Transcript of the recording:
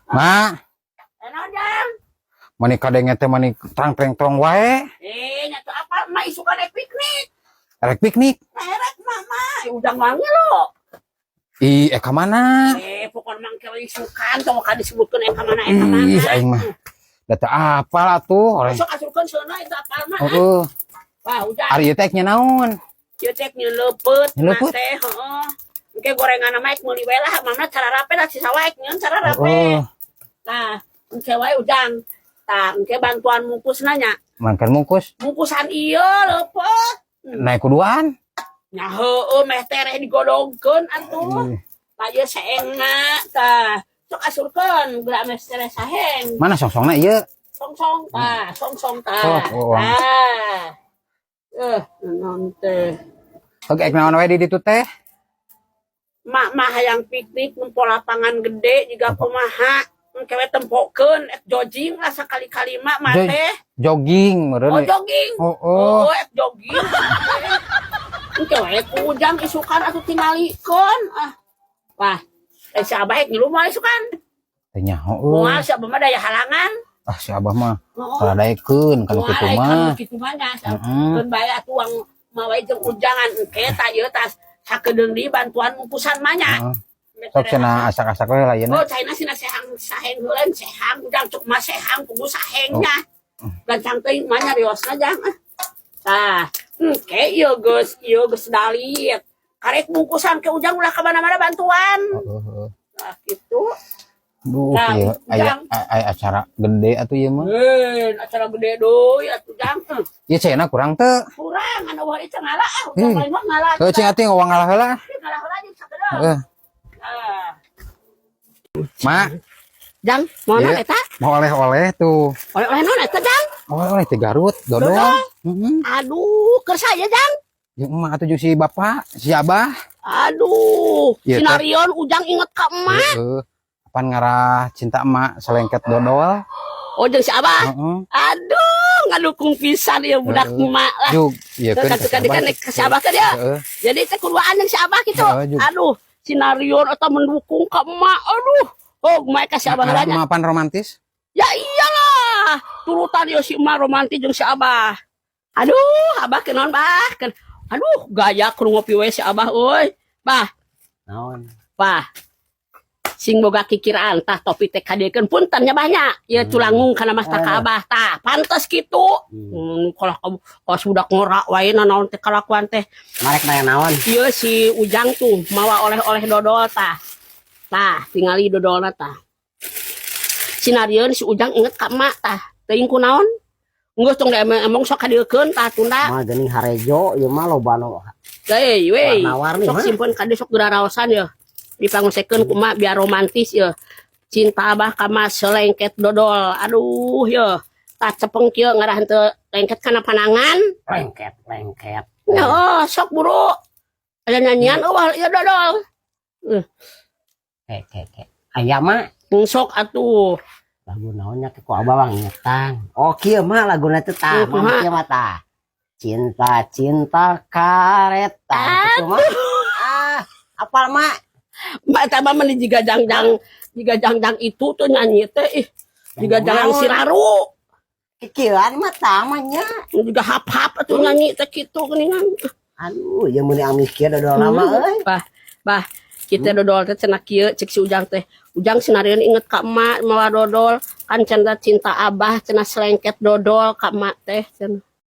Ma, Naon, Jang? Mani kadenge teh mani trang treng trong wae. Eh, nya tuh apa emak isukan rek piknik. Rek piknik. Rek mama, ujang wangi lo. Ih, ka mana? Eh, pokoknya mang kewe isukan tong ka disebutkeun ka mana ka mana. Ih, aing mah. Da teu apal atuh oleh. Sok asurkeun seuna itu apal mah. Heeh. Wah, ujang. Ari ieu teh nya naon? Ieu teh nyeuleupet Nyeuleupet? teh, heeh. Engke gorengan mah meuli we lah, mamna cara rape lah sisa wae nyeun cara rape. Heeh. Nah, engke wae ujang. Tah, engke bantuan mungkus nanya. Makan mungkus. Mungkusan ieu leupeut. Naik kuduan. Nya heueuh meh tereh digodogkeun atuh. Ih, Tah ieu seengna tah. Sok asurkeun geura meh tereh saheng. Mana songsongna ieu? Songsong tah, songsong tah. Sok, oh. Tah. Eh, naon teh? Oke, ek naon wae di ditu teh? Mak mah hayang piknik nempo lapangan gede juga kumaha. Engke we tempokeun ek jogging lah sakali-kali mak mah teh. Jogging meureun. Oh, jogging. Oh, oh. Oh, ek jogging. Engke we ku ujang isukan atuh tingalikeun. Ah. Wah, eh si Abah ek ngilu moal isukan? Teh nyaho euy. Moal si Abah mah daya halangan. Ah, si Abah mah Oh. kaladaekeun kalau kitu mah. Kitu mah nya. Heeh. Keun bae atuh uang mawa jeung ujangan engke tah ieu tas sakedeung di bantuan mungkusan mah nya. Heeh. Sok cenah asak-asak we lah yeuna. Oh, caina sina sehang saheng heula sehang ujang cuk mah sehang kudu sahengnya. Gancang teuing mah nyariosna jang ah. Tah, engke ieu geus dalit. Karek bungkusan ke ujang ulah ka mana-mana bantuan. Heeh, heeh. Nah, gitu. Duh, Nah, ieu aya ujang. Aya acara gede atuh ieu mah. Heuh, acara gede deui atuh jang. Ieu cenah kurang teu? Kurang anu euweuh ieu ngala ah, ujang Hmm. paling mah ngala. Heuh, cing atuh ngomong ngalah heula. Ngalah heula jeung sakedeung. Heeh. Ah. Ma, Jang, mau Iya. naon eta? Mau oleh-oleh tuh. Oleh-oleh naon eta, Jang? Oleh-oleh ti Garut, dodol. Dodol? Heeh. Aduh, keur saya, Jang. Jeung emak atuh jeung si bapak, si abah. Aduh, Iya, teh. Sinarion ujang inget ka emak. Heeh. Apaan ngarah cinta emak selengket dodol. Oh, jeung si abah. Heeh. Aduh, ngadukung pisan ya budak emak lah. Jug, ieu Kan kan kan kan ke si abah kan ya. Heeh. Jadi teh kuduaan jeung si abah gitu. Heeh, jug. Aduh, Sinarion atau mendukung ka emak. Aduh. Oh, emak ka si abah Ngarah heula nya. emak pan romantis? Ya iyalah. Turutan yo si emak romantis jeung si abah. Aduh, abah kenaon bah? Aduh, gaya kudu ngopi we si abah euy. Bah, Naon? Bah. Sing boga kikiraan tah topi teh kadiekeun punten nya banyak. Ya culangung kana mas tah ka abah tah. Pantes kitu. Kalau kamu kalau sudah ngorak wae naon teh kalakuan teh. Marek nanya naon? Ieu si Ujang tuh mawa oleh-oleh dodol tah. Tah, tingali dodolna tah. Sinarieun si Ujang inget ka emak tah. Teuing kunaon? Geus tong da emong sok kadiekeun tah tunda. Mah geuning harejo ieu mah loba nu Hei, wey. warna-warni Sok mah. simpen kade sok geuraraosan ya. Dipangusekeun ku emak biar romantis ya. Cinta abah ka emak selengket dodol. Aduh ya. Tah cepeng kieu ngarah henteu lengket kana panangan. Lengket, lengket. Ya, oh, sok buru. Ada nyanyian oh ieu dodol. Ke ke ke. Aya mah Sok atuh. Lagu naonnya ke ku abah bang ingetan. Oh, kieu mah laguna teh tah, Hmm, mah kumaha? Kieu mah tah. Cinta cinta karetan kitu mah. Ah, apal mah? Mbak eta mah meni jiga jangjang itu tuh nyanyi teh ih. Jiga jangjang Naon? siraru. Kikieuan mah tah mah nya. Jiga hap-hap atuh nyanyi teh kitu geuningan. Aduh, ieu meuni mikir dodol lama euy. Bah, bah, kita dodol teh cenah kieu cek si Ujang teh. Ujang sinarieun inget ka emak mawa dodol kan cenah cinta abah cenah selengket dodol ka emak teh cenah.